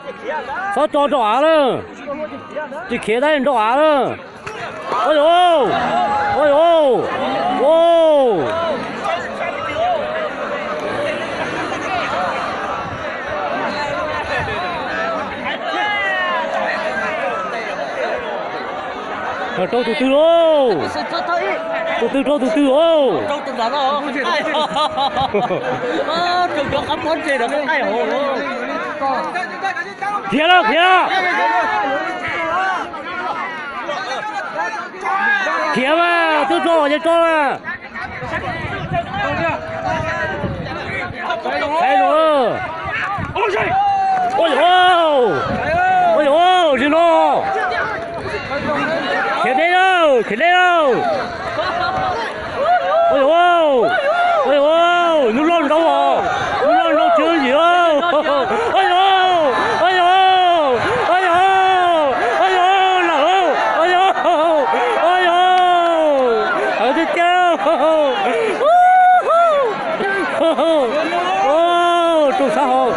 Txhob tso rau av na. Tsis khiav tab nrau av na. Ua, ua, ua. Rau tus twg lauj? Tus twg rau tus twg lauj? Khiav lauj, khiav. Khiav mas, twb tso ces tso mas. Ua, ua, ua, tsis no. Khiav deb lauj, khiav deb lauj. Ua, ua, ua, hnub loj nraug os, hnub loj nraug tsis yooj yim lauj. Ua, ua, ua, ua, ua, lawm, ua, ua, ua, hawv tiag tiag. Rau sab hauv.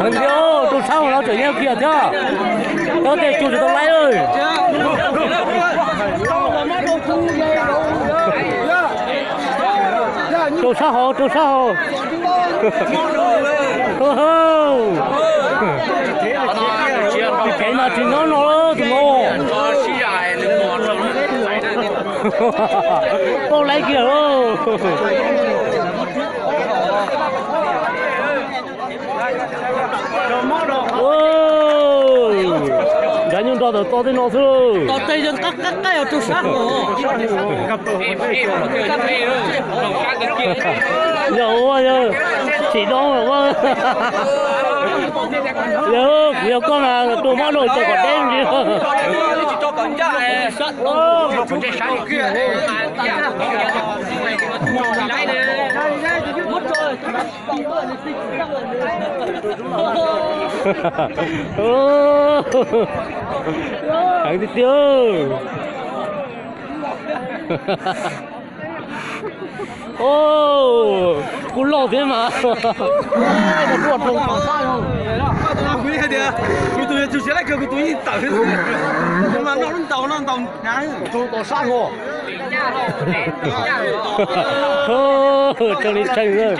Heev tiag, rau sab hauv no tseem nyob kiag thiab. Tab tej tsuj tsis tau laib. Rau sab hauv, rau sab hauv. Tus kev no tsis nyob no tus no. Paub laib kiag lauj. Nrad nyuj nrog tawm to tej no xwb. Yog ua yog tsim no ua. Yog kuv yog koj mas tua mob rau tau kom deb ntsis. Heev tiag tiag. Kuj loj thiab mas. Kuv hais tias kuv tus yog tsis siab laj kawg, kuv tus yeej tawm, mas noj lub ntaus no ntaus hnav rau tom sab hauv. Tshee li tshee.